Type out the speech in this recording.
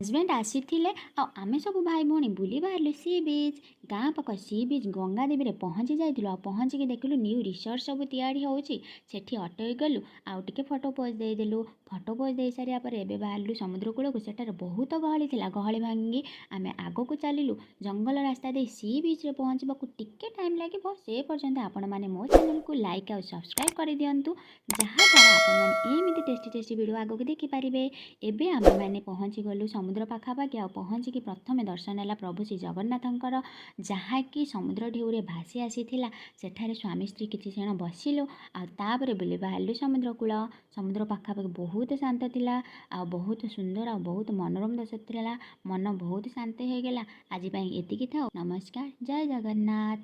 Husband ଆସିଥିଲେ ଆଉ ଆମେ ସବୁ ଭାଇ ଭଉଣୀ ବୁଲି ବାହାରିଲୁ ସି ବିଚ୍। ଗାଁ ପାଖ ସି ବିଚ୍ ଗଙ୍ଗାଦେବୀରେ ପହଞ୍ଚି ଯାଇଥିଲୁ। ଆଉ ପହଞ୍ଚିକି ଦେଖିଲୁ ନ୍ୟୁ ରିସର୍ଟ ସବୁ ତିଆରି ହେଉଛି। ସେଠି ଅଟୋରେ ଗଲୁ ଆଉ ଟିକେ ଫଟୋ ପୋଜ୍ ଦେଇଦେଲୁ। ଫଟୋ ପୋଜ୍ ଦେଇ ସାରିବା ପରେ ଏବେ ବାହାରିଲୁ ସମୁଦ୍ର କୂଳକୁ। ସେଠାରେ ବହୁତ ଗହଳି ଥିଲା। ଗହଳି ଭାଙ୍ଗି ଆମେ ଆଗକୁ ଚାଲିଲୁ ଜଙ୍ଗଲ ରାସ୍ତା ଦେଇ। ସି ବିଚ୍ରେ ପହଞ୍ଚିବାକୁ ଟିକେ ଟାଇମ୍ ଲାଗିବ। ସେ ପର୍ଯ୍ୟନ୍ତ ଆପଣମାନେ ମୋ ଚ୍ୟାନେଲକୁ ଲାଇକ୍ ଆଉ ସବସ୍କ୍ରାଇବ୍ କରିଦିଅନ୍ତୁ, ଯାହାଦ୍ୱାରା ଆପଣମାନେ ଏମିତି ଟେଷ୍ଟି ଟେଷ୍ଟି ଭିଡ଼ିଓ ଆଗକୁ ଦେଖିପାରିବେ। ଏବେ ଆମେମାନେ ପହଞ୍ଚିଗଲୁ ସମୁଦ୍ର ପାଖାପାଖି। ଆଉ ପହଞ୍ଚିକି ପ୍ରଥମେ ଦର୍ଶନ ହେଲା ପ୍ରଭୁ ଶ୍ରୀ ଜଗନ୍ନାଥଙ୍କର, ଯାହାକି ସମୁଦ୍ର ଢେଉରେ ଭାସି ଆସିଥିଲା। ସେଠାରେ ସ୍ୱାମୀ ସ୍ତ୍ରୀ କିଛି କ୍ଷଣ ବସିଲୁ ଆଉ ତାପରେ ବୁଲି ବାହାରିଲୁ ସମୁଦ୍ର କୂଳ। ସମୁଦ୍ର ପାଖାପାଖି ବହୁତ ଶାନ୍ତ ଥିଲା ଆଉ ବହୁତ ସୁନ୍ଦର ଆଉ ବହୁତ ମନୋରମ ଦୃଶ୍ୟ ଥିଲା। ମନ ବହୁତ ଶାନ୍ତ ହେଇଗଲା। ଆଜି ପାଇଁ ଏତିକି ଥାଉ। ନମସ୍କାର, ଜୟ ଜଗନ୍ନାଥ।